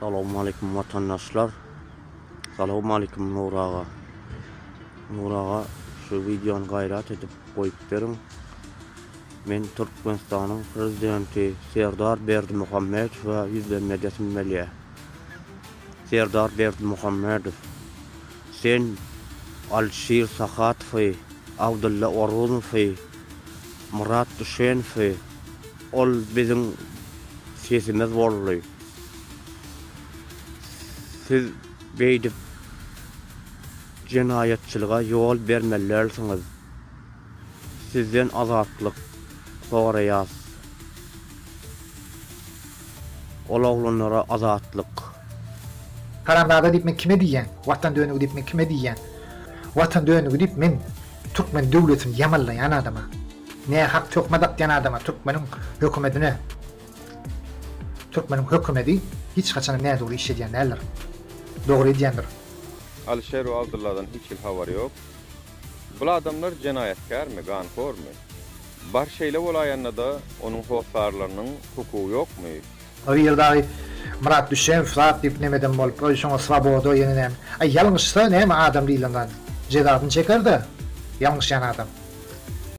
Salowmaleýkim watandaşlar. Salowmaleýkim Nury aga. Nury aga şu wideony gaýrat edip goýup beriň. Men Türkmenistanyň prezidenti Serdar Berdimuhamedowa ýüzlenme edesim gelýär. Serdar Berdimuhamedow, sen Alişir Sahatowy, Abdylla Orunowy, Myrat Düşenowy ol biziň sesimiz boldy. Siz beýdip jenaýatçylyga ýol bermeli dälsiňiz. Sizden azatlyk soraýas. Ol oglanlara azatlyk. Haramzada diýip men kime diýýän? Watan dönügi diýip men kime diýýän? Watan dönügi diýip men türkmen döwletini ýamanlaýan adama. Nähak töhmet atýan adama, türkmeniň hökümedine. Türkmeniň hökümedi hiç haçanam nädogry iş edýän däldir. Dogry edýändir. Alyşer we Abdylladan hiç hili habar ýok. Bul adamlar jenaýatkärmi, ganhormy? Bar şeýle bolaýanda-da onuň hossarlarynyň hukugy ýokmy? O bir dagy Myrat Düşemow zat diýip nemeden bolup, oý şoňa swoboda ýene näme. Aý ýalňyşsa näme adam diýlen zat jezasyny çeker-de ýalňyşýan adam.